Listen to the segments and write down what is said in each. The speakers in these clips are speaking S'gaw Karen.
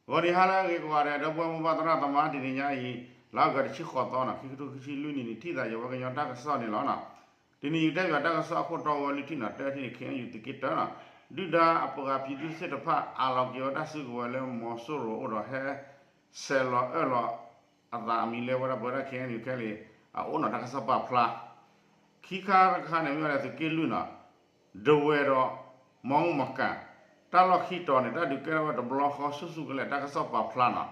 ဂီၤနံၤဟါလၢအဂ့ၤကိးဂၤဒဲး ဒီပုၢ်ဝဲၢ်မိၢ်ပၢ်သရၣ်သမါ တနံၤညါအံၤ လါအီကူးတဆံဃိးသီန့ၣ် ခံကထိခံဆံလွံၢ်နံၣ်န့ၣ် ထံၣ်သးယဝဲကညီတၢ်ကစီၣ်န့ၣ်လီၤ. တနံၤအံၤတဲဘၣ်တၢ်ကစီၣ်အခိၣ်တီဝဲလွံၢ်ထံၣ်န့ၣ် တထံၣ်န့ၣ် ခ့ၣ်အဲၣ်ယူၣ် သုးက့တၢန့ၣ် ဒုၣ်ဒါအပှၤပှၤဖံးဒုၣ်စ့ၣ်တဖၣ် အးလီၤက့ၤဝဲတၢ်စုကဝဲၤလၢမီၤစိရိၤအိၣ်ဒီးဟဲ ဆဲးလီၤအၢၣ်လီၤအသးအမံၤလၢဝဲဒၣ်ပဝဲဒၣ် ခ့ၣ်အဲၣ်ယူၣ် ခဲလၢာ် အအိၣ်န့ၣ် တၢ်ကစီၣ်ပာ်ဖျါ ခံခါတခါန့ၣ် မ့ၢ်ဝဲဒၣ်သုးက့လွံၢ်န့ၣ် ဒဝဲၢ်ဒီး မီမကၤ တၢ်လီၢ်ခံတီၤန့ၣ် တၢ်ဒုးကဲထီၣ်ဝဲတဘျီဃီ ဆူၣ်ဆူၣ်ကလဲာ် တၢ်ကစီၣ်ပာ်ဖျါန့ၣ်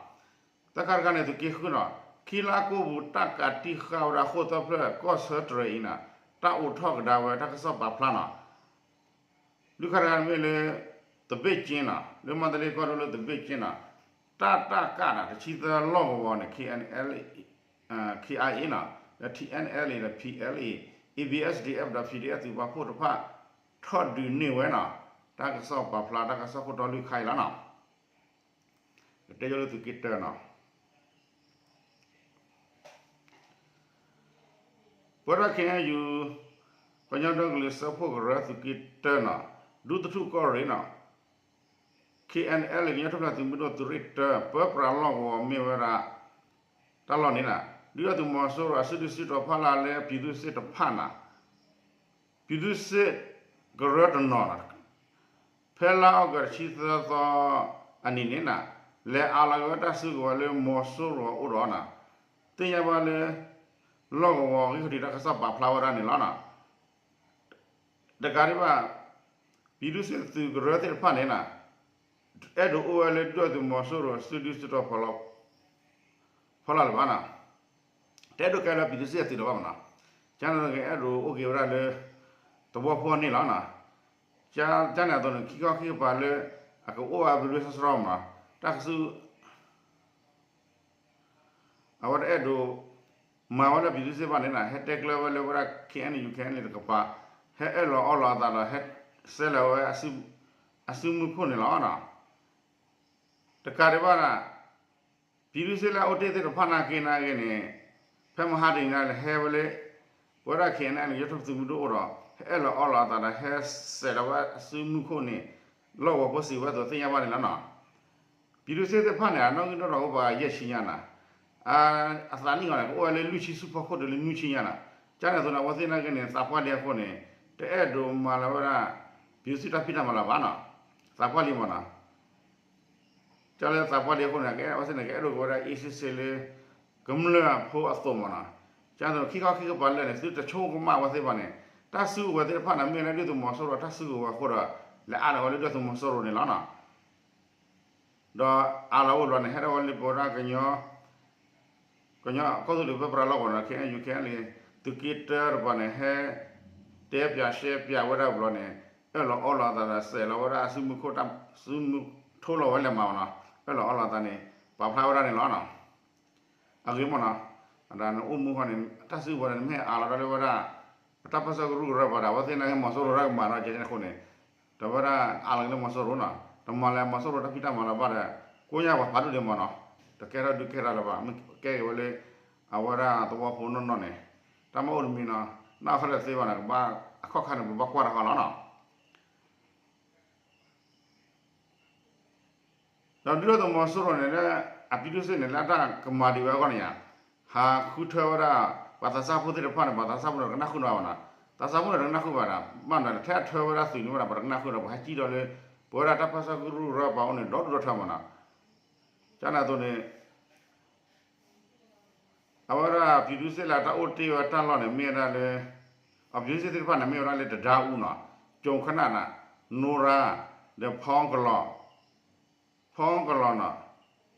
သၢခါတခါန့ၣ် သုးက့ဃုန့ၣ် ခံလါကိၣ်ပူၤ တၢ်ကးတံၢ်ဃာ်ဝဲဒၣ်ဃိၣ်သၢဖျၢၣ် ကီၢ်ဆၢတြဲၤအံၤန့ၣ် တၢ်အိးထီၣ်ကဒါဝဲ တၢ်ကစီၣ်ပာ်ဖျါန့ၣ် လွံၢ်ခါတခါန့ၣ်မ့ၢ်လၢ သဘ့ၣ်ကၠ့န့ၣ် လၢမါတလ့ကီၢ်ဒိၣ်လၢသဘ့ၣ်ကၠ့န့ၣ် တၢ်တၢ်ကၣ်န့ၣ် တဆံသၢလီၢ်ကဝီၤန့ၣ် ခ့ၣ်အဲၣ်ယူၣ် ခ့ၣ်အဲၣ်ယူၣ်န့ၣ် ဒီး ထံၣ်အဲၣ်ယူၣ် ဒီး ဖံၣ်အဲၣ်ယူၣ် အ့ၣ်ဘံၣ်အ့ၣ်စဒံၣ်အ့ၣ် ဒီး ဖံၣ်ဒံၣ်အ့ၣ် သုးပာ်ဖှိၣ်တဖၣ် ထီၣ်ဒုးန့ၢ်ဝဲန့ၣ် တၢ်ကစီၣ်ပာ်ဖျါ တၢ်ကစီၣ်ခိၣ်တီလွံၢ်ခါအံၤလီၤန့ၣ် ကတဲယိလၢသုးက့တၢန့ၣ် ပဝဲဒၣ် ခ့ၣ်အဲၣ်ယူၣ် ကညီဒီကလုာ်စၢဖှိၣ်ကရၢ သုးက့တၢန့ၣ် ဒူသထူၣ်ကီၢ်ရ့ၣ်န့ၣ် ခ့ၣ်အဲၣ်ယူၣ် ကညီထူၣ်ဖျဲးသုးမုၢ်ဒိၣ်သုးရ့ၣ်တၢ ပၢပြးလီၢ်ကဝီၤမ့ၢ်ဝဲဒၣ် တၢ်လီၢ်န့ၣ် ဒုၣ်ဒါသုးမီၤစိရိၤအစုဒုၣ်စုတီၤဖီလာ်လၢ ပံၤသူစ့ၣ်တဖၣ်န့ၣ် ပံၤသူစ့ၣ်ကရၢတနီၤန့ၣ် ဖဲလါအီကူးတဆံသၢသီအနံၤန့ၣ် လဲၤအးလီၤက့ၤဝဲတၢ်စုကဝဲၤလၢမီၤစိရိၤအအိၣ်ဒီးန့ၣ် သ့ၣ်ညါဘၣ်လၢ လီၢ်ကဝီၤဂံၢ်ခီၣ်ထံးတၢ်ကစီၣ်ပာ်ဖျါဝဲဒၣ်န့ၣ်လီၤ. တကးဒံးဘၣ် ပံၤသူစ့ၣ်သုးကရၢသ့ၣ်တဖၣ်န့ၣ် အဲၣ်ဒိးအိၣ်ဝဲလၢဒုၣ်ဒါသုးမီၤစိရိၤစုဒုၣ်စုတီၤဖီလာ်လၢၤဘၣ်န့ၣ် တအဲၣ်ဒိးကဲလၢပံၤသူစ့ၣ်အသုးလၢၤဘၣ်မနီၤ. ကန့ၣ်အသိးကအဲၣ်ဒိးအိၣ်က့ၤဝဲဒၣ်လၢ သဝီဖိန့ၣ်လီၤ. ကန့ၣ်အသိးန့ၣ် ခံခီခံကပၤလၢ အကအိၣ်ဝဲဘျ့ဘျ့ဆှီဆှီမနီၤ တၢ်ကစု အဝဲတအဲၣ်ဒိး မၤဝဲလၢပံၤသူစ့ၣ်ဘၣ်န့ၣ် ဟဲတဲကျၢၤဝဲလၢဝဲဒၣ် ခ့ၣ်အဲၣ်ယူၣ် ခ့ၣ်အဲၣ်ယူၣ် တကပၤ ဟဲအၢၣ်လီၤအီလီၤအသးဒီး ဟဲဆဲးလီၤဝဲ အစုမုၢ်ခိၣ်န့ၣ်လီၤ. တကးဒံးဘၣ်န့ၣ် ပံၤသူစ့ၣ်လၢအအိၣ်တ့ၢ်သ့ၣ်တဖၣ်နာ်က့နာ်က့န့ၣ် ဖဲမဟါတနံၤန့ၣ် ဟဲဝဲလၢ ပဝဲဒၣ် ခ့ၣ်အဲၣ်ယူၣ် ကညီထူၣ်ဖျဲးသုးမုၢ်ဒိၣ်အိၣ်ဒီး ဟဲအၢၣ်လီၤအီလီၤအသးဒီး ဟဲဆဲးလီၤဝဲအစုမုၢ်ခိၣ်န့ၣ် လီၢ်ကဝီၤဖိစံးဝဲအသိးသ့ၣ်ညါဘၣ်န့ၣ်လီၤ. ပံၤသူစ့ၣ်သ့ၣ်တဖၣ်န့ၣ် အနီၣ်ဂံၢ်နီၣ်ဒွးအိၣ်ပှၤယဲၢ်ဆံညါန့ၣ် အသးနံၣ်အီၤန့ၣ် ကအိၣ်ဝဲလၢလွံၢ်ဆံဆူဖီခိၣ်တုၤလၢနွံဆံညါန့ၣ် ကန့ၣ်အသိးန့ၣ် အဝဲသ့ၣ်နာ်က့န့ၣ် သးပှၢ်လံအဃိန့ၣ် တအဲၣ်ဒိးမၤလီၤဝဲဒၣ် ပံၤသူစ့ၣ်တၢ်ဖံးတၢ်မၤလၢၤဘၣ်န့ၣ် သးပှၢ်လံမနီၤ. ကလၢသးပှၢ်လံအဃိန့ၣ် အဝဲသ့ၣ်န့ၣ် ကအဲၣ်ဒိးက့ၤဝဲဒၣ် အ့ၣ်စ့ၣ်စ့ၣ်လၢ ကမျၢၢ်ဖိအသိးမနီၤ. ကန့ၣ်အသိး ခံခီခံကပၤလၢာ်န့ၣ် သုတဆိကမိၣ်အဝဲသ့ၣ်ဘၣ်န့ၣ် တၢ်စုကဝဲၤသ့ၣ်တဖၣ်န့ၣ် မ့ၢ်လၢဒုၣ်ဒါသုးမီၤစိရိၤတၢ်စုကဝဲၤအဃိဒီး လဲၤအါလီၤဝဲလၢဒုၣ်ဒါသုးမီၤစိရိၤန့ၣ်လီၤ. ဒီးအါလီၤအိၣ်ဘျီန့ၣ် ဟဲထီၣ်ဝဲလၢပဝဲဒၣ်ကညီ ကညီကီၢ်သူလ့ၤပၢပြးလီၢ်ကဝီၤန့ၣ် ခ့ၣ်အဲၣ်ယူၣ် ခ့ၣ်အဲၣ်ယူၣ် သုးက့တၢတပၤန့ၣ် ဟဲတဲပၠးရှဲပၠးဝဲဒၣ်ဘျီန့ၣ် အၢၣ်လီၤအီလီၤအသးဒီး စဲးလီၤဝဲဒၣ်အစုမုၢ်ခိၣ် တၢ်စုမုၢ်ထိလီၤဝဲလဲၤမၤမနီၤ အၢၣ်လီၤအီလီၤအသးန့ၣ် ပာ်ဖျါဝဲဒၣ်န့ၣ်လီၤ. အဂ့ၢ်မနီၤ အတၢ်နအိၣ်မူဃီန့ၣ် တၢ်စုကဝဲၤန့ၣ် နမ့ၢ်အးလီၤဒၣ်လၢဝဲဒၣ် ပတၢ်ပၢဆှၢကရူၢ်ကရၢပၤဒီး အဝဲသ့ၣ်နာ်က့မီၤစိရိၤတၢ်ကမၤဒီးကဲန့ၣ်အဃိန့ၣ် ဒီးဝဲဒၣ်အးလီၤက့ၤလၢမီၤစိရိၤနီၤ တမၤလၢမီၤစိရိၤတၢ်ဖံးတၢ်မၤလၢၤဘၣ်ဒီး ကိးညါပှၤဖးဒိၣ်ဒံးမနီၤ တကဲထီၣ်ဒုးကဲထီၣ်လၢၤဘၣ် မ့ၢ်ကဲက့ၤဝဲလၢ အဝဲဒၣ်သဝီဖိနီၢ်နီၢ်န့ၣ် တၢ်မၤအိၣ်တမံၤနီၤ နၢ်အီၣ်ခဲလၢာ်သ့ဘၣ်န့ၣ် ကဘၣ်အခီၣ်ခါန့ၣ် ပဘၣ်ကွၢ်တခီလီၤနီၤ ဒီးဒုၣ်ဒါသုးမီၤစိရိၤန့ၣ်လၢ အပံၤသူစ့ၣ်န့ၣ် လၢအတၢ်ကမၤဒံးဝဲအဂီၢ်န့ၣ်ယါ ဟးဃုထၢဝဲဒၣ် ပှၤသးစၢ်ဖိသ့ၣ်တဖၣ်န့ၣ် ပှၤသးစၢ်ဖိန့ၣ် တကနၣ်ဃုာ်နီၤဘၣ်နီၤ သးစၢ်ဖိန့ၣ် တကနၣ်ဃုာ်ဘၣ်ဒီး ဘၣ်နီၤ ထဲအထၢဝဲဒၣ်သုးန့ၣ်ဝဲဒၣ် ပှၤတကနၣ်ဃုာ်ဒီး ပှၤဟဲစံၣ်ဒီးလၢ ပဝဲဒၣ်တၢ်ပၢဆှၢကရူၢ်ကရၢပှၤအိၣ်န့ၣ် ဒီဒူၣ်ဒီထၢမနီၤ ကန့ၣ်အသိးန့ၣ် အဝဲဒၣ်ပံၤသူစ့ၣ်လၢတၢ်အိၣ်တ့ၢ်ဝဲတၢ်လီၢ်န့ၣ် မ့ၢ်ဝဲဒၣ်လၢ အပံၤသူစ့ၣ်သ့ၣ်တဖၣ်န့ၣ် မ့ၢ်ဝဲဒၣ်လၢတဒါအူနီၤ ကၠိၤခနၣ်နီၤ နိရါ ဒီးဖီကလီၤ ဖီကလီၤနီၤ ဖီကလီၤန့ၣ် နိၣ်ဖးဒိၣ်နီၤ မ့ၢ်ပှၤကညီကိ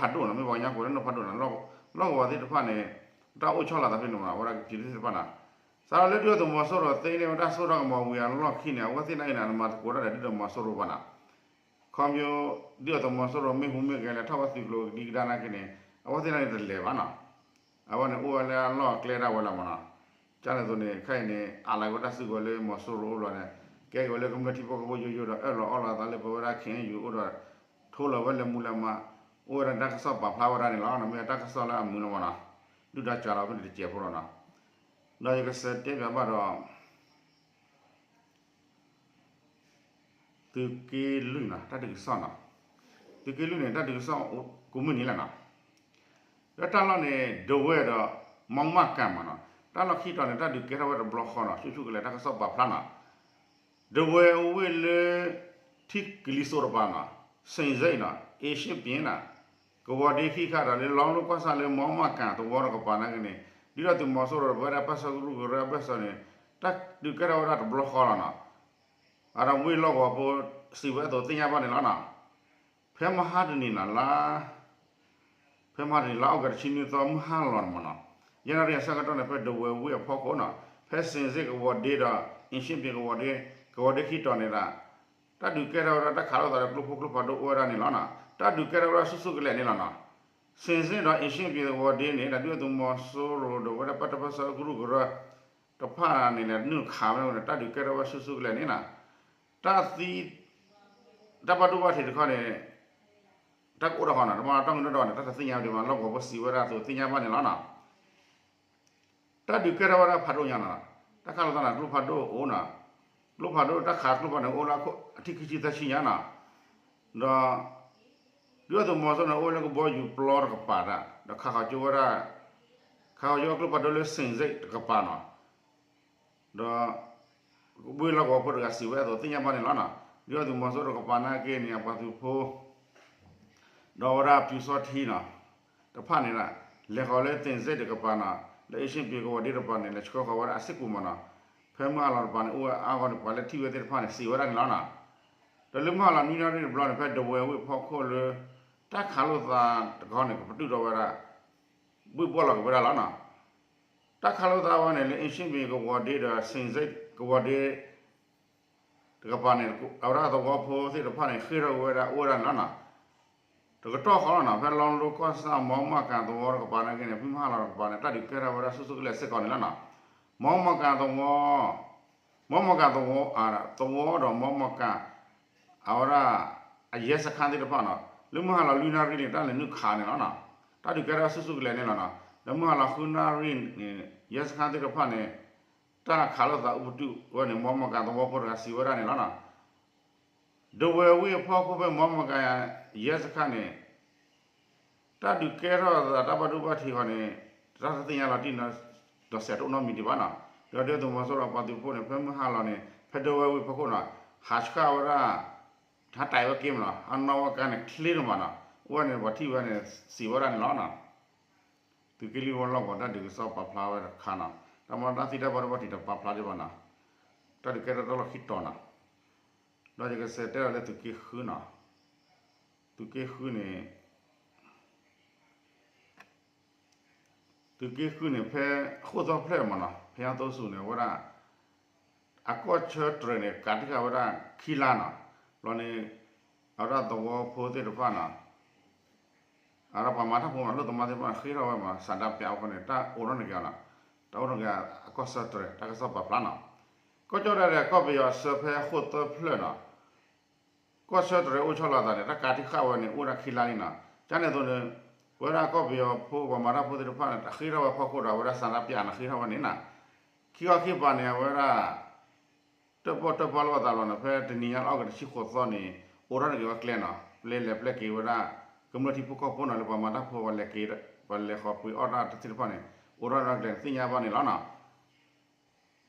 းလၢနိၣ်ဖးဒိၣ်နီၤ လီၢ်ကဝီၤသ့ၣ်တဖၣ်န့ၣ် တၢ်အိၣ်ဆီလီၤသးဖဲန့ၣ်မနီၤ အဝဲဒၣ်ပံၤသူစ့ၣ်သ့ၣ်တဖၣ်နီၤ စးထီၣ်လၢဒုၣ်ဒါသုးမီၤစိရိၤသ့န့ၢ်ဝဲဒၣ်စိၣ်ထီၣ်ကမီၤဝံၤအလီၢ်ခံန့ၣ် အဝဲသ့ၣ်နာ်က့န့ၣ် နမၤသကိးတၢ်ဒီးဒုၣ်ဒါသုးမီၤစိရိၤဘၣ်နီၤ ခီဖျိ ဒုၣ်ဒါသုးမီၤစိရိၤမ့ၢ်ဟူးမ့ၢ်ဂဲၤလဲၤထီၣ်ဝဲသုးကျိၤကဒံကဒါနာ်က့န့ၣ် အဝဲသ့ၣ်နာ်က့န့ၣ်တလဲၤဘၣ်နီၤ အဝဲန့ၣ်အိၣ်ဝဲလၢအလီၢ်အကျဲဒၣ်ဝဲလီၤမနီၤ ကန့ၣ်အသိးန့ၣ် ခဲအံၤန့ၣ် အးလီၤက့ၤဝဲတၢ်စုကဝဲၤလၢမီၤစိရိၤအိၣ်ဘျီန့ၣ် ကဲက့ၤဝဲလၢကမျၢၢ်ထံဖိကီၢ်ဖိယိယိဒီး အၢၣ်လီၤအီလီၤအသးလၢပဝဲဒၣ် ခ့ၣ်အဲၣ်ယူၣ် အိၣ်ဒီး ထိလီၤဝဲလဲၤမူလဲၤမး အိၣ်ဝဲဒၣ်တၢ်ကစီၣ်ပာ်ဖျါဝဲဒၣ်န့ၣ်လီၤ. မ့ၢ်တၢ်ကစီၣ်လၢအမုာ်လီၤမနီၤ ဒုၣ်ဒါစးလီၤဖဲန့ၣ်တစဲးဖိလီၤနီၤ ဒီးယကစံးတဲပၠးဘၣ်ဒီး သုးက့လွံၢ်နီၤ တၢ်ဒုးကစီၣ်နီၤ, သုးက့လွံၢ်န့ၣ် တၢ်ဒုးကစီၣ်အိၣ်ကိးမုၢ်နံၤလီၤနီၤ. ဒီးတၢ်လီၢ်န့ၣ် ဒဝဲၢ်ဒီး မီမၣ်ကၣ်မးနီၤ, တၢ်လီၢ်ခံတီၤန့ၣ် တၢ်ဒုးကဲထီၣ်ဝဲတဘျီဃီနီၤ, ဆူၣ်ဆူၣ်ကလဲာ်တၢ်ကစီၣ်ပာ်ဖျါနီၤ. ဒဝဲၢ်အိၣ်ဝဲလၢ ထံကလံၤစိးတကပၤနီၤ, စ့ၣ်စ့ၣ်နီၤ, အ့ၡံၣ်ပ့ၤနီၤ, ကဝီၤဒ့ခံခါဒီးလၢ လီလိကွၢ်စၢ်လၢ မီမၣ်ကၣ်သဝီတကပၤနာ်က့န့ၣ် ဒုၣ်ဒါသုးမီၤစိရိၤဒီး ပဝဲဒၣ်ပၢဆှၢကရူၢ်ကရၢအဘၢၣ်စၢၤန့ၣ် တၢ်ဒုးကဲထီၣ်ဝဲဒၣ်တဘျီဃီလီၤနီၤ. အဒီးဝ့ၢ်လီၢ်ကဝီၤဖိ စံးဝဲအသိးသ့ၣ်ညါဘၣ်န့ၣ်လီၤနီၤ. ဖဲမဟါတနံၤနီၤ လါ ဖဲမဟါတနံၤ လါအီကူးတဆံနွံသီ မုၢ်ဟါလီၤန့ၣ်မးနီၤ, ယဲၢ်နၣ်ရံၣ်အဆၢကတီၢ်န့ၣ် ဖဲဒဝဲၢ်ဝ့ၢ်အဖီခိၣ်နီၤ, ဖဲစ့ၣ်စ့ၣ်ကဝီၤဒ့ဒီး အ့ၡံၣ်ပ့ၤကဝီၤဒ့ ကဝီၤဒ့ခံတီၤန့ၣ်ဒီး တၢ်ဒုးကဲထီၣ်ဝဲဒၣ်တၢ်ခးလိာ်သးဒီးကျိဖိကျိဖးဒိၣ်အိၣ်ဝဲဒၣ်န့ၣ်လီၤနီၤ. တၢ်ဒုးကဲထီၣ်ဝဲဒၣ်ဆူၣ်ဆူၣ်ကလဲာ်န့ၣ်လီၤနီၤ. စ့ၣ်စ့ၣ်ဒီးအ့ၡံၣ်ပ့ၤကဝီၤဒ့န့ၣ် ဒုၣ်ဒါသုးမီၤစိရိၤဒီး ပဝဲဒၣ်ပၢတၢ်ပၢဆှၢကရူၢ်ကရၢ တဖၣ်န့ၣ်လဲၤနုာ်ခးဝဲန့ၣ် တၢ်ဒုးကဲထီၣ်ဝဲဆူၣ်ဆူၣ်ကလဲာ်န့ၣ်နီၤ. တၢ်သံ တၢ်ဘၣ်ဒိဘၣ်ထံးတခီန့ၣ် တၢ်ကအိၣ်ဒီးဃီနီၤ, တမ့ၢ်တၢ်မုၢ်နီၢ်ဒီးန့ၣ် တၢ်တသ့ၣ်ညါဒံးဘၣ်, လီၢ်ကဝီၤဖိစံးဝဲဒၣ်အသိးသ့ၣ်ညါဘၣ်န့ၣ်လီၤနီၤ. တၢ်ဒုးကဲထီၣ်ဝဲဒၣ်ဖးဒိၣ်ညါနီၤ, တၢ်ခးလိာ်သးန့ၣ် ကျိဖးဒိၣ်အိၣ်နီၤ, ကျိဖးဒိၣ် တၢ်ခးကျိဖးန့ၣ် အိၣ်လၢအထံၣ်ခံဆံသၢဆံညါနီၤ, ဒီး ဒုၣ်ဒါသုးမီၤစိရိၤန့ၣ်အိၣ်လၢကဘီယူၤပျီတကပၤဒၣ် ဒီးခးဃီၤကၠိဝဲဒၣ် ခးဃီၤကၠိကျိဖးဒိၣ်လၢစ့ၣ်စ့ၣ်တကပၤနီၤ, ဒီး ဝ့ၢ်လီၢ်ကဝီၤဖိတဂၤစံးဝဲအသိးသ့ၣ်ညါဘၣ်န့ၣ်လီၤနီၤ. ဒုၣ်ဒါသုးမီၤစိရိၤတကပၤနာ်က့န့ၣ် အပှၤသုးဖိ ဒီးဝဲဒၣ်ပျူစောထီးနီၤ, တဖၣ်န့ၣ် လဲၤဃီၤလၢစ့ၣ်စ့ၣ်တကပၤနီၤ, လၢအ့ၡံၣ်ပ့ၤကဝီၤဒ့တကပၤန့ၣ် လဲၤဆှၢဃီၤဝဲဒၣ်အစုပူၤမးနီၤ, ဖဲမုၢ်ဟါလီၤတကပၤန့ၣ် အိၣ်ဝဲအါဂီၢ်န့ၣ် ပှၤလၢထံၣ်ဝဲသ့ၣ်တဖၣ်န့ၣ် စံးဝဲဒၣ်န့ၣ်လီၤနီၤ. ဒီးလၢမုၢ်ဟါလီၤနွံနၣ်ရံၣ်တဘျီန့ၣ် ဖဲဒဝဲၢ်ဝ့ၢ်ဖီခိၣ်လၢ တၢ်ခးလိာ်သးတခီန့ၣ် ကပတုာ်ထီၣ်ဝဲဒၣ် ဘှ့ၣ်ဘှီၣ်လီၤက့ၤဝဲဒၣ်လီၤနီၤ. တၢ်ခးလိာ်သးဝဲန့ၣ် လၢအ့ၡံၣ်ပ့ၤကဝီၤဒ့ဒီး စ့ၣ်စ့ၣ်ကဝီၤဒ့ တကပၤန့ၣ် အဝဲဒၣ်သဝီဖိသ့ၣ်တဖၣ်န့ၣ် ဃ့ၢ်ထီၣ်က့ၤဝဲဒၣ်အိၣ်ဝဲဒၣ်န့ၣ်လီၤနီၤ. တကတီၢ်ဃီလီၤနီၤ ဖဲလီလိကွၢ်စၢ် မီမၢ်ကၣ်သဝီတကပၤနာ်က့န့ၣ် ဖဲမုၢ်ဟါလီၤတကပၤန့ၣ် တၢ်ဒုးကဲထီၣ်ဝဲဒၣ်ဆူၣ်ဆူၣ်ကလဲာ်စ့ၢ်ကီးန့ၣ်လီၤနီၤ. မီမၢ်ကၣ်သဝီ မီမၢ်ကၣ်သဝီ သဝီဒီးမီမၢ်ကၣ် အဝဲဒၣ် အရဲစခန်းသ့ၣ်တဖၣ်နီၤ လၢမုၢ်ဟါလီၤလွံၢ်နၣ်ရံၣ်န့ၣ် တၢ်လဲၤနုာ်ခးန့ၣ်လီၤနီၤ. တၢ်ဒုးကဲထီၣ်ဆူၣ်ဆူၣ်ကလဲာ်န့ၣ်လီၤနီၤ. ဒီးမုၢ်ဟါလီၤဃုနၣ်ရံၣ်န့ၣ် ရဲစခန်းသ့ၣ်တဖၣ်န့ၣ် တၢ်ခးလိာ်သးအိၣ်ပတုာ်ဝဲန့ၣ် မီမၢ်ကၣ်သဝီဖိတဂၤစံးဝဲဒၣ်န့ၣ်လီၤနီၤ. ဒဝဲၢ်ဝ့ၢ်အဖီခိၣ်ဖဲမီမၢ်ကၣ် ရဲစခန်းန့ၣ် တၢ်ဒုးကဲထီၣ်သးတၢ်ဘၣ်ဒိဘၣ်ထံးဃီန့ၣ် တၢ်တသ့ၣ်ညါလီၤတံၢ် ဒီးစဲးတအိၣ်နီတမံၤဒံးဘၣ်နီၤ. ဒီးဒုၣ်ဒါသုးမီၤစိရိၤပှၤသုးဖိန့ၣ် ဖဲမုၢ်ဟါလီၤန့ၣ် ဖဲဒဝဲၢ်ဝ့ၢ်ဖီခိၣ်နီၤ ဟးဆှၣ်ဝဲဒၣ် ဟးတၢ်ဝဲက့ၤမးနီၤ ဟးနီၣ်ဝဲကါန့ၣ်ချ့ဒိၣ်မးနီၤ. အိၣ်ဝဲန့ၣ် ပှၤထံၣ်ဝဲန့ၣ် စံးဝဲဒၣ်န့ၣ်လီၤနီၤ. သုးက့လွံၢ်ဝီလီၢ်ကဝီၤတၢ်ဒုးကစီၣ်ပာ်ဖျါဝဲတခါနီၤ တၢ်မၤတၢ်သံတၢ်ဘၣ်ဒိဘၣ်ထံးတပာ်ဖျါဒံးဘၣ်နီၤ. တၢ်ဒုးကဲထီၣ်တၢ်လီၢ်ခံတီၤနီၤ ဒီးယကစးတဲလီၤလၢသုးက့ဃုနီၤ. သုးက့ဃုန့ၣ် သုးက့ဃုန့ၣ် ဖဲဃိၣ်သီဖျၢၣ်မးနီၤ ဖဲညါသိဆူၣ်န့ၣ် အဝဲဒၣ် အကီၢ်ဆၢတြဲၤန့ၣ် ကးတံာ်ဃာ်ဝဲဒၣ်ခံလါနီၤ. ဘျီန့ၣ် အဝဲဒၣ်သဝီဖိသ့ၣ်တဖၣ်နီၤ အဝဲဒၣ်ပှၤမၤတၢ်ဖိမး လိၣ်သမါသ့ၣ်တဖၣ်န့ၣ် ဃ့ထီၣ်ဝဲမး ဆန္ဒပြအဃိန့ၣ် တၢ်အိးထီၣ်န့ၢ်က့ၤအီၤနီၤ. တၢ်အိးထီၣ်က့ၤအကီၢ်ဆၢတြဲၤ တၢ်ကစီၣ်ပာ်ဖျါနီၤ. ကီၢ်ကၠီၣ်တဲၣ်ဒီးကီၢ်ပယီၤအဆၢဖဲဃိၣ်သၢဖျၢၣ်နီၤ ကီၢ်ဆၢတြဲၤအိၣ်ဆီလီၤသးန့ၣ် တၢ်ကးတံာ်ဃာ်ဝဲန့ၣ် အိၣ်ဝဲဒၣ်ခံလါလံနီၤ. ကန့ၣ်အသိးန့ၣ် ပဝဲဒၣ်ကီၢ်ပယီၤဖိ ပှၤမၤတၢ်ဖိသ့ၣ်တဖၣ်န့ၣ် တၢ်ဃ့ထီၣ်ဝဲဖီခိၣ်ဒီး အဝဲဒၣ်ဆန္ဒပြန့ၣ် ဃ့ထီၣ်ဝဲန့ၣ်နီၤ. ခံခီခံကပၤန့ၣ် အဝဲဒၣ် တၢၣ်ပီၣ်တၢၣ်ပီလိာ်သးလီၤန့ၣ် ဖဲတနံၤညါလၢအီကူးတဆံဃိးသီန့ၣ် အိးထီၣ်န့ၢ်က့ၤဝဲကျဲနီၤ. ပျဲလဲၤပျဲက့ၤဝဲဒၣ် ကမျၢၢ်ထံဖိကီၢ်ဖိနီၤ လၢပှၤမၤတၢ်ဖိ ပှၤလဲၤက့ၤ ပှၤလဲၤဃီၤပှ့ၤအီၣ်တၢ်တသ့ၣ်တဖၣ်န့ၣ် အိးထီၣ်န့ၢ်ကျဲန့ၣ် သ့ၣ်ညါဘၣ်န့ၣ်လီၤနီၤ.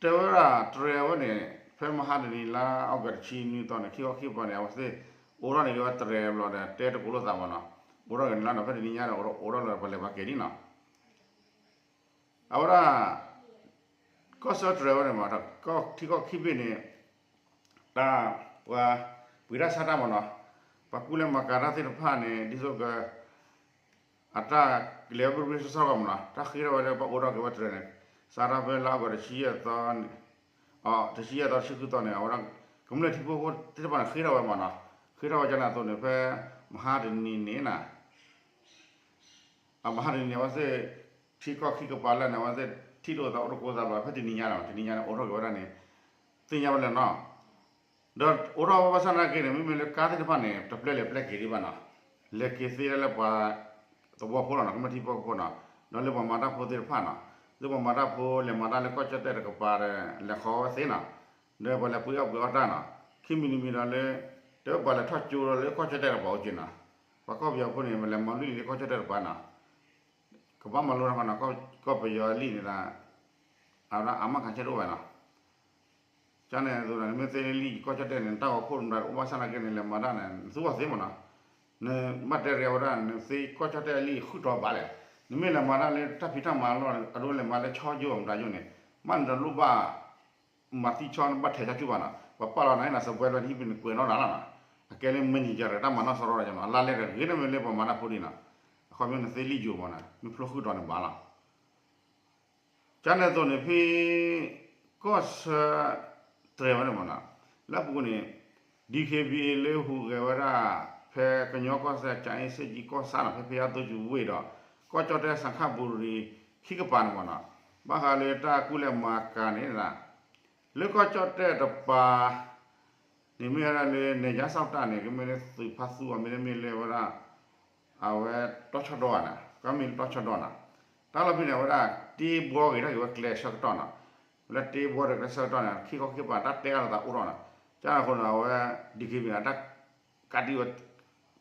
တဲဝဲဒၣ်တြဲၤဝဲန့ၣ် ဖဲမဟါတနံၤလါအီကူးတဆံနွံသီန့ၣ် ခံခီခံကပၤန့ၣ် အဝဲသ့ၣ် အိးထီၣ်န့ၢ်က့ၤဝဲတြဲၤဘျီဒီး တဲတကိးလိာ်သးမးနီၤ. အိးထီၣ်က့ၤန့ၣ်လီၤနီၤ ဖဲတနံၤညါဒီး အိးထီၣ်လၢပှၤလဲၤပှၤက့ၤဒ်နီၤ. အဝဲဒၣ် ကီၢ်ဆၢတြဲၤဝဲန့ၣ်မး ထံကီၢ်ခံဘ့ၣ်န့ၣ် တၢ်ပှၤ ပှ့ၤတၢ်ဆါတၢ်မးနီၤ ပှၤကူလဲၤမၤကၤတၢ်သ့ၣ်တဖၣ်န့ၣ် ဒ်သိးက အတၢ်လဲၤဝဲဘျ့ဘျ့ဆှီဆှီမးနီၤ တၢ်ဃ့ထီၣ်ဝဲလၢပှၤအိးထီၣ်က့ၤဝဲတြဲၤန့ၣ် စးထီၣ်ဖဲလါအီကူးတဆံယဲၢ်သီ တဆံယဲၢ်သီတဆံဃုသီန့ၣ် အဝဲဒၣ် ကမျၢၢ်ထံဖိကီၢ်ဖိသ့ၣ်တဖၣ်န့ၣ် ဃ့ထီၣ်ဝဲမးနီၤ ဃ့ထီၣ်ဝဲကန့ၣ်အသိးန့ၣ် ဖဲမဟါတနံၤန့ၣ်နီၤ အမဟါတနံၤန့ၣ် အဝဲသ့ၣ် ထံကီၢ်ခံကပၤလၢန့ၣ် အဝဲသ့ၣ်ထံၣ်လိာ်သးအိၣ်တကိးသးဘျီ ဖဲတနံၤညါန့ၣ် တနံၤညါန့ၣ် အိးထီၣ်က့ၤဝဲဒၣ်န့ၣ် သ့ၣ်ညါဝဲလၢနီၤ ဒီးအိးထီၣ်ဝဲဘၣ်ဆၣ်နာ်က့န့ၣ် မ့မ့ၢ်လၢကါသ့ၣ်တဖၣ်န့ၣ် တပျဲလဲၤပျဲက့ၤဒံးဘၣ်နီၤ လဲၤက့ၤသ့လၢပှၤ သဝီဖိလီၤနီၤ ကမျၢၢ်ထံဖိကီၢ်ဖိနီၤ ဒီးလၢပှၤမၤတၢ်ဖိသ့ၣ်တဖၣ်နီၤ လၢပှၤမၤတၢ်ဖိလဲၤမၤတၢ်လၢကီၢ်ကၠီၣ်တဲၣ်တကပၤဒီး လဲၤဃီဝဲသ့နီၤ ဒီးပှၤလဲၤပှ့ၤအီၣ်ပှ့ၤအီၣ်တၢ်နီၤ ခံမံၤတမံၤဒီးလၢ တဲပှၤလဲၤထီၣ်ကၠိလၢကီၢ်ကၠီၣ်တဲၣ်တပၤအိၣ်က့ၤနီၤ, ပှၤကီၢ်ပယီၤဖိန့ၣ် လဲၤမၤလွံၢ်လံလၢကီၢ်ကၠီၣ်တဲၣ်တပၤနီၤ, ကဘၣ်မၤလိတၢ်ဃီနီၤ, ကီၢ်ပယီၤလံန့ၣ်ဒီး အဝဲဒၣ်အမၤကၤဆဲတအိၣ်ဘၣ်နီၤ, ကန့ၣ်အသိးဒီး နမ့ၢ်သ့လံကီၢ်ကၠီၣ်တဲၣ်န့ၣ် နတၢ်ဂီၤခိၣ်နတအိၣ်ဘၣ်ဆၣ်နာ်က့န့ၣ် လဲၤမၤတၢ်န့ၣ် နသူၣ်ဘၣ်သ့မးနီၤ, နဘၣ်တဲရဝဲဒၣ် နသ့ကီၢ်ကၠီၣ်တဲၣ်လံဃုတီၤဘၣ်လဲၣ်, နမ့ၢ်လဲၤမၤတၢ်လၢတၢ်ဖံးတၢ်မၤလီၢ် အဒိလဲၤမၤလၢဆီယိၣ်အမတၤယိၣ်န့ၣ် ဘၣ်နတလိၣ်ဘၣ် မၤသံဆီနဘၣ်ထဲးဆီဆူၣ်ဘၣ်နီၤ, ပှၤပာ်လီၤနၤန့ၣ် စပွဲလၢနဟံၣ်ပနကွဲးနီၣ်ဒၣ်လီၤနီၤ, အကဲလၢ manager တၢ်မၤနီၣ်စရီဒီးနီၤ, အလါလဲတဂ့ၤန့ၣ်မ့ၢ်လၢပှၤမၤတၢ်ဖိဒံးနီၤ, အခီပညီနသ့လံယိာ်မးနီၤ, မ့ၢ်ဖျိဃုတီၤန့ၣ်ဘၣ်လီၤ. ကန့ၣ်အသိးန့ၣ် ဖဲ ကီၢ်ဆၢ တြဲၤဝဲန့ၣ်မးနီၤ, လၢအပူၤန့ၣ် DKBA လၢဟူးဂဲၤဝဲဒၣ် ဖဲကညီကီၢ်စဲၣ် ကၠၤအ့စ့ၣ်ကၠံကီၢ်ဆၣ်နီၤ, ဖဲဖဲယါသိကၠူဝ့ၢ်ဒီး ကီၢ်ကၠီၣ်တဲၣ် စခါဘူရံၤ ခံကပၤန့ၣ်မးနီၤ, ဘၣ်ဃးလၢတၢ်ကူၣ်လဲၤမၤကၤန့ၣ် လၢကီၢ်ကၠီၣ်တဲၣ်တပၤ န့ၣ်မ့ၢ်ဝဲဒၣ်လၢ နယ်ခြားစောင့်တပ် န့ၣ် ကမ့ၢ်လၢသုးဖါသူအီၤ မ့တမ့ၢ်လၢဝဲဒၣ် အဝဲတီၢ်ဆီၣ်ဒီးဧါနီၤ, ကမ့ၢ်လၢတီၢ်ဆီၣ်ဒီးနီၤ, တၢ်လီၢ်ဖဲန့ၣ် အဝဲဒၣ်တ့ဘှီဂ့ၤထီၣ်က့ၤဝဲကျဲဆၢကတီၢ်နီၤ, ဝဲဒၣ်တ့ဘှီဒီးကျဲဆၢကတီၢ်န့ၣ် ခံခီခံကပၤ တၢ်တဲအါလိာ်သးအိၣ်ထီၣ်နီၤ, ကန့ၣ်အဃိန့ၣ် အဝဲ DKBA န့ၣ် တၢ်ကးတံာ်ဝဲ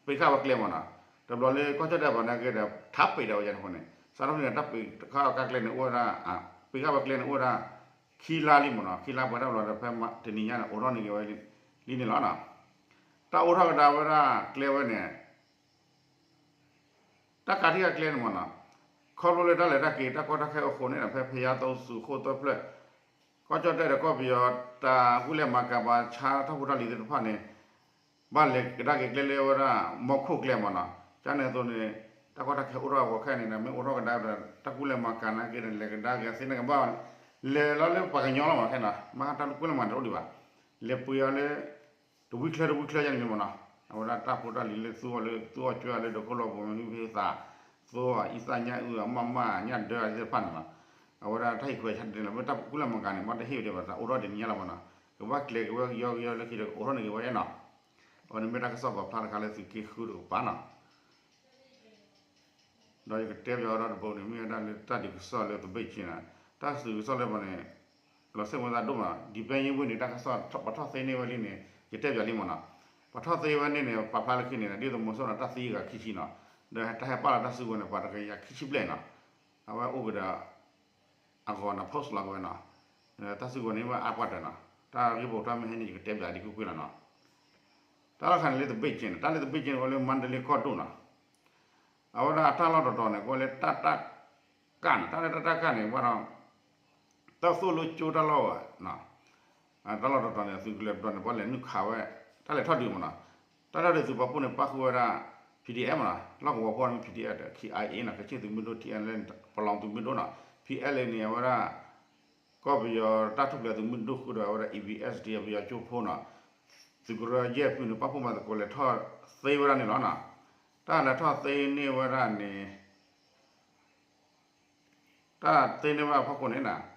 ပ့ၤဃာ်ဝဲကျဲမးနီၤ, တဘျီလၢကီၢ်ကၠီၣ်တဲၣ်ပၤန့ၣ်က့ဒီး ထးပ့ၤဒီးဝဲယါန့ၣ်အဃိန့ၣ် စးထီၣ်ဖဲန့ၣ် တၢ်ပ့ၤဃာ်ဝဲကျဲန့ၣ်အိၣ်ဝဲဒၣ် ပ့ၤဃာ်ဝဲကျဲန့ၣ်အိၣ်ဝဲဒၣ် ခံလါလံမးနီၤ, ခံလါပှဲၤတၢ်ဘျီဒီး ဖဲတနံၤညါန့ၣ် အိးထီၣ်န့ၢ်က့ၤဝဲလံန့ၣ်လီၤနီၤ. တၢ်အိးထီၣ်ကဒါဝဲဒၣ်ကျဲဝဲန့ၣ် တၢ်ကးထံၣ်ကဒါကျဲန့ၣ်မးနီၤ, ခီဖျိလၢတၢ်လဲၤတၢ်က့ၤ တၢ်ကီတၢ်ခဲအဃိန့ၣ်ဒီး ဖဲဖဲယါသိဆူၣ်ခိၣ်သၢဖျၢၣ် ကီၢ်ကၠီၣ်တဲၣ်ဒီးကီၢ်ပယီၤ တၢ်ကူၣ်လဲၤမၤကၤ ပှၤဆါတၢ်ဖိတၢ်လံၤသ့ၣ်တဖၣ်န့ၣ် ဘၣ်လဲၤကဒါက့ၤကျဲလၢဝဲဒၣ် မီခိၣ်ကျဲမးနီၤ, ကန့ၣ်အသိးန့ၣ် တၢ်ကီတၢ်ခဲအိၣ်ထီၣ်အဂီၢ်ခဲအံၤန့ၣ်ဒီး မ့ၢ်အိးထီၣ်ကဒါဒီး တၢ်ကူၣ်လဲၤမၤကၤနာ်က့န့ၣ် လဲၤကဒါက့ၤသ့န့ၣ်ကဘၣ် လဲၤလီၤလၢပှၤကညီလီၤမးခဲနီၤ, မ့ၢ်ဟးတၢ်ကူၣ်လဲၤမၤတအိၣ်ဒံးဘၣ်, လဲၤပှ့ၤအီၤလၢ တဝံချၢတဝံချၢယါန့ၣ်မးနီၤ, အဝဲဒၣ်တၢ်ဖိတၢ်လံၤလၢသူအီၤလၢ သူအီၤကွဲအီၤလၢဒိးခိၣ်လီၤပူၤ မ့ၢ်ဟ့ၣ်သး သူအီၤအံသၣ်ညၣ်အုၣ်အမၢ်မၢ်ညၣ်ဒၢသ့ၣ်တဖၣ်န့ၣ်နီၤ, အဝဲဒၣ်တၢ်ဟ့ၣ်ခွဲးဆါဒ်န့ၣ်လီၤ, မ့ၢ်တၢ်ကူၣ်လဲၤမၤကၤန့ၣ် မ့ၢ်တဟ့ၣ်ဝဲဒံးဘၣ် တၢ်အိးထီၣ်တနံၤညါလီၤမးနီၤ, ကဘၣ်ကျဲၤက့ၤဝဲကယီကယီလၢခံဒီး ကအိးထီၣ်န့ၢ်က့ၤဝဲနီၤ, အဝဲန့ၣ်မ့ၢ်တၢ်ကစီၣ်ပာ်ဖျါတခါလၢသုးက့ဃုတကပၤနီၤ ဒီးယကတဲပၠးဝဲဒၣ်တဘိန့ၣ် မ့ၢ်ဝဲဒၣ်လၢတၢ်ဒုးကစီၣ်လၢသဘ့ၣ်က့န့ၣ်, တၢ်ဒုးကစီၣ်လၢပှၤန့ၣ် လီၤစ့ၢ်ကီးသးဒိၣ်မးနီၤ, ဒံးဘဲယ့ၢ်ဝ့ၢ်န့ၣ် တၢ်ကစီၣ်ပှၤထီၣ်သ့န့ၢ်ဝဲလံန့ၣ် ယတဲပၠးလံမးနီၤ, ပှၤထီၣ်သ့ဝဲန့ၣ်န့ၣ် ပာ်ဖျါလၢခံန့ၣ် ဒ်သုးမီၤစိရိၤန့ၣ် တၢ်သံဂၤခံဆံနီၤ, ဒီးတၢ်ဟဲပာ်လီၤတၢ်စုကဝဲၤန့ၣ် ပှၤတကယၤခံဆံဘျဲၣ်နီၤ, အဝဲအိၣ်ကဒီး အဂီၤန့ၣ် post လီၤကဝဲနီၤ, တၢ်စုကဝဲၤန့ၣ် မ့ၢ်အါပှၢ်တၢၢ်နီၤ, တၢ်ဂ့ၢ်ပိာ်ထွဲမ့ၢ်ဟဲန့ၣ် ယကတဲပၠးဒ်ကွ့ၢ်ကွ့ၢ်လီၤနီၤ. တၢ်လီၢ်တခါန့ၣ်လၢသဘ့ၣ်က့န့ၣ် တၢ်လၢသဘ့ၣ်က့န့ၣ် အိၣ်လၢမါဒလ့ကီၢ်ဒိၣ်နီၤ, အဝဲဒၣ်အတၢ်လီၢ်တတီၤန့ၣ် ကအိၣ်လၢတၢ်တၢ်ကၣ်န့ၣ် တၢ်လၢတၢ်တၢ်ကၣ်န့ၣ် ဘၣ်ဒီး တၢ်သိၣ်လိကၠိတၢ်လီၢ်ဝဲ တၢ်လီၢ်တတီၤန့ၣ် သုးကလၢၤတဘျီန့ၣ် ပှၤလဲၤနုာ်ခးဝဲ တၢ်လဲၤထီၣ်ဒုးမးနီၤ, တၢ်ထီၣ်ဒုးသုးပာ်ဖှိၣ်န့ၣ် ပာ်ဃုာ်ဝဲဒၣ် P D F မးနီၤ, လီၢ်ကဝီၤဖိန့ၣ် P D F ဒီး K I A နီၤ, ကချ့ၣ်သုးမုၢ်ဒိၣ် T N L ပလီၢ်သုးမုၢ်ဒိၣ်နီၤ, P L A န့ၣ် အဝဲဒၣ် ကီၢ်ပယီၤတၢ်ထူၣ်ဖျဲးသုးမုၢ်ဒိၣ်ဃုာ်ဒီး အဝဲဒၣ် A B S D ပယီၤကၠိဖိနီၤ, သုးကရၢယဲၢ်ဖုန့ၣ် ပာ်ဖှိၣ်မၤသကိးလဲၤထီၣ်သ့ဝဲဒၣ်န့ၣ်လီၤနီၤ, တၢ်လဲၤထီၣ်သ့န့ၢ်ဝဲဒၣ်န့ၣ် တၢ်သ့န့ၢ်ဝဲအဖီခိၣ်န့ၣ်နီၤ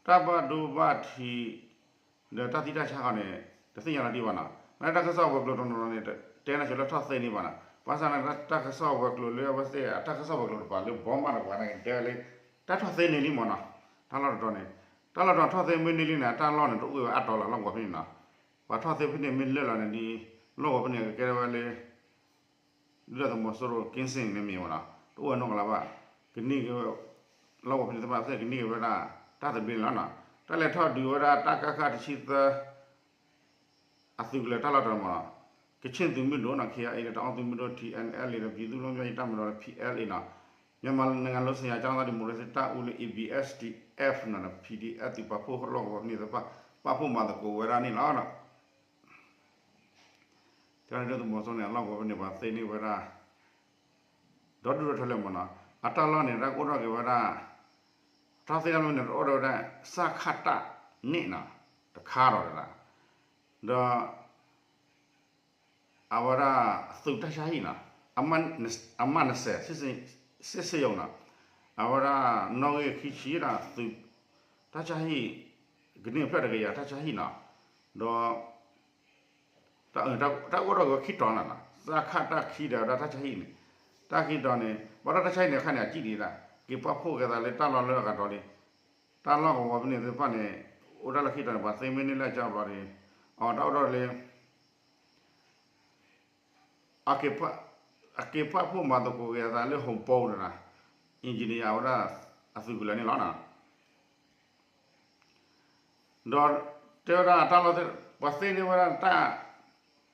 တၢ်ဘၣ်ဒိဘၣ်ထံး ဒီးတၢ်သံတၢ်ဆါဃီန့ၣ် တသ့ၣ်ညါလီၤဒံးဘၣ်နီၤ. မ့ၢ်တၢ်ကစီၣ်ဝဲၤကျိၤတနီၤနီၤန့ၣ် တဲနၤစၢၤလၢထီၣ်သ့န့ၢ်ဘၣ်နီၤ. ဘၣ်ဆၣ်န့ၣ် တၢ်ကစီၣ်ဝဲၤကျိၤလၢအဝဲသ့ၣ် တၢ်ကစီၣ်ဝဲၤကျိၤတပၤလၢ ဘီမးတပၤန့ၣ် တဲဝဲလၢ တၢ်ထီၣ်သ့န့ၢ်လံမ့ၢ်နီၤ. တၢ်လီၢ်တတီၤန့ၣ် တၢ်လီၢ်တတီၤထီၣ်သ့မ့ၢ်န့ၢ်လံန့ၣ် တၢ်လီၢ်န့ၣ် တအိၣ်ဝဲအါတီၤလီၤ လီၢ်ကဝီၤဖဲန့ၣ်နီၤ. ပှၤထီၣ်သ့ဖဲန့ၣ်မ့ၢ်လၢာ်လီၤန့ၣ်ဒီး လီၢ်ကဝီၤဖဲန့ၣ် ကကဲထီၣ်ဝဲလၢ ဒုၣ်ဒါသုးမီၤစိရိၤ ကင်းစင် န့ၣ်မ့ၢ်ဝဲနီၤ, တအိၣ်ဝဲနီတဂၤလၢၤဘၣ်. ကန့ၢ်က့ၤဝဲ လီၢ်ကဝီၤဖဲန့ၣ်သ့ၣ်တဖၣ် ကန့ၢ်က့ၤဝဲဒၣ် တၢ်သဘျ့န့ၣ်လီၤနီၤ. တၢ်လဲၤထီၣ်ဒုးဝဲဒၣ် တၢ်ကၣ်ခၣ်တဆံသၢ အသုးကလၢၤတၢ်လီၢ်တတီၤမ့ၢ်နီၤ, ကချ့ၣ်သုးမုၢ်ဒိၣ်နီၤ K I A ဒီး တအီၣ်သုးမုၢ်ဒိၣ် T N L A ဒီး ပြည်သူ့လွတ်မြောက်ရေးတပ်မတော် P L A နီၤ, မြန်မာနိုင်ငံလုံးဆိုင်ရာကျောင်းသားဒီမိုကရေစီတပ်ဦးလၢ A B S D F နီၤ P D F သုးပာ်ဖှိၣ်လီၢ်ကဝီၤဖဲန့ၣ်သ့ၣ်တဖၣ် ပာ်ဖှိၣ်မၤသကိးဝဲဒၣ်န့ၣ်လီၤ. တၢ်န့ၣ်ဒုၣ်ဒါသုးမီၤစိရိၤန့ၣ် အလီၢ်ကဝီၤဖဲန့ၣ် ပှၤသ့န့ၢ်ဝဲဒၣ် ဒီဒူၣ်ဒီထၢလၢမ့ၢ်နီၤ, အတၢ်လီၢ်န့ၣ် တၢ်ကအိၣ်ထီၣ်က့ၤဝဲဒၣ် တၢ်သ့တၢ်မုၢ်န့ၣ် တအိၣ်ဒီးဝဲဒၣ် စကခ န့ၣ်နီၤ, တခါဒီးဝဲဒၣ် ဒီး အဝဲဒၣ်သုးတၢ်ဆါဟံၣ်နီၤ, အမ နှစ်ဆယ် စစ်ဆေးရုံနီၤ, အဝဲဒၣ်နီၣ်ဂံၢ်ခံဆံဒီးသုး တၢ်ဆါဟံၣ် ကန့ၢ်ဖျၢၣ်တကယၤတၢ်ဆါဟံၣ်နီၤ, ဒီး တၢ်အိၣ်ထီၣ်က့ၤဝဲခံတီၤနီၤ, စကခတၢ်ခံဒီးတၢ်ဆါဟံၣ်န့ၣ်, တၢ်ခံတီၤန့ၣ် ဘၣ်ဒီးတၢ်ဆါဟံၣ်န့ၣ်အခါန့ၣ် အစံၣ်ဒံးဒၣ် က့ၤပာ်ဖှိၣ်က့ၤသးလၢတၢ်လီၢ်လၢအဂၤဒီးလံ, တၢ်လီၢ်ကဝီၤဖဲန့ၣ်သ့ၣ်တဖၣ်န့ၣ် အိၣ်ဒၣ်လၢခံတီၤန့ၣ် ပှၤသ့မ့ၢ်န့ၢ်လၢအကၠီဘျီဒီး အတၢ်အိၣ်ဒီးလၢ အက့ၤဖၣ်ဖိမၤသကိးက့ၤအသးလၢ ဟိၣ်ပိၢ်န့ၣ် engineer ဝဲဒၣ်အသုးကလၢၤန့ၣ်လီၤ. ဒီးတဲဝဲဒၣ်တၢ်လီၢ် ပှၤသ့န့ၢ်ဝဲဒၣ် တၢ်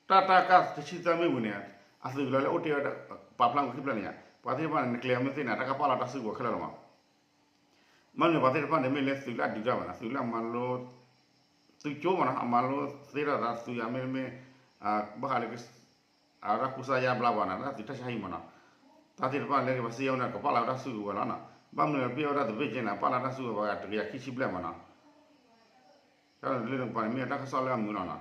တၢ်ကၢ်တဆံသၢမ့ၢ်ဝံၤန့ၣ် အသုးကလၢၤလၢအိၣ်တ့ၢ်ဝဲဒၣ် ပာ်ဖျါဝဲခံဖျၢၣ်န့ၣ် ပှၤသ့ၣ်တဖၣ်န့ၣ် နကျဲၤမ့ၢ်သ့န့ၣ် တၢ်ကပာ်လီၤတၢ်စုကဝဲၤခဲလၢာ်လီၤမး. မ့မ့ၢ်ပှၤသ့ၣ်တဖၣ်န့ၣ် မ့ၢ်လၢသုးလၢအဒုးတၢ်ဘၣ်နီၤ သုးလၢအမၤလိ သုးကၠိမးနီၤ အမၤလိသ့ထီၣ်သးသုးအမ့တမ့ၢ် ဘၣ်ဃးလၢ အဝဲဒၣ်ကူစါယါဘျါပှၤန့ၣ် တၢ်သုးတၢ်ဆါဟံၣ်မးနီၤ. တၢ်သ့ၣ်တဖၣ်လၢက့ၤပှၤစံးယါန့ၣ် ကပာ်လီၤဝဲဒၣ်စုကဝဲၤလီၤနီၤ. ဘၣ်မနုၤလၢပယီၤဝဲဒၣ်သဘ့ၣ်ကၠ့န့ၣ် ပာ်လီၤတၢ်စုကဝဲၤပှၤတကယၤခံဆံဘျဲၣ်မးနီၤ. တၢ်လၢနကပၤန့ၣ် မ့ၢ်တၢ်ကစီၣ်လၢအမုာ်လီၤနီ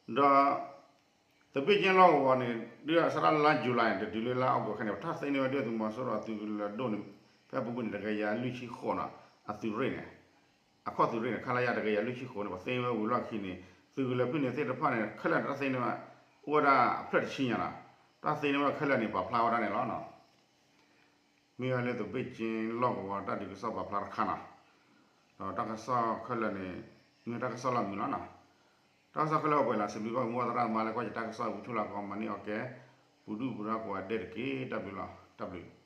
ၤ. ဒီး သဘ့ၣ်ကၠ့လီၢ်ကဝီၤန့ၣ် ဒုးစးထီၣ်လါ July န့ၣ် တတုၤလၢလါ August ခဲန့ၣ် ပထီၣ်သ့န့ၢ်ဝဲဒုၣ်ဒါသုးမီၤစိရိၤအသုးကလၢၤဒိၣ်န့ၣ် ဖဲအပူၤကွံာ်န့ၣ် တကယၤလွံၢ်ဆံဃိးနီၤ အသုးရ့ၣ်န့ၣ် အခီၣ်သုးရ့ၣ်န့ၣ် ခလရ တကယၤလွံၢ်ဆံဃိးန့ၣ် ပှၤသ့ဝဲဝံၤလီၢ်ခံန့ၣ် သုးကလၢၤဖုၣ်န့ၢ်သ့ၣ်တဖၣ်န့ၣ် ခဲလၢာ်န့ၣ် တၢ်သ့န့ၢ်ဝဲ အိၣ်ဝဲဒၣ်အဖျၢၣ်တဆံညါနီၤ. တၢ်သ့န့ၢ်ဝဲခဲလၢာ်န့ၣ် ပာ်ဖျါဝဲဒၣ်န့ၣ်လီၤနီၤ. မ့ၢ်ဝဲလၢသဘ့ၣ်ကၠ့လီၢ်ကဝီၤတၢ်ဒုးကစီၣ်ပာ်ဖျါတခါနီၤ. ဒီးတၢ်ကစီၣ်ခဲလၢာ်န့ၣ် မ့ၢ်တၢ်ကစီၣ်လၢအမုာ်လီၤနီၤ. တၢ်ကစီၣ်ခဲလၢာ်အိၣ်ပှဲၤလီၤ စံးဘျုးဘၣ်က့ၤမိၢ်ပၢ်သရၣ်သမါလၢကွၢ်ယတၢ်ကစီၣ် ဝံထူလၢကီ မၤန့ၢ်အီၣ်ကဲ ပူၤဒူၣ်ပူၤဒါကိးဂၤဒဲးတက့ၢ်. တၢ်ဘျုးလီၤ တၢ်ဘျုး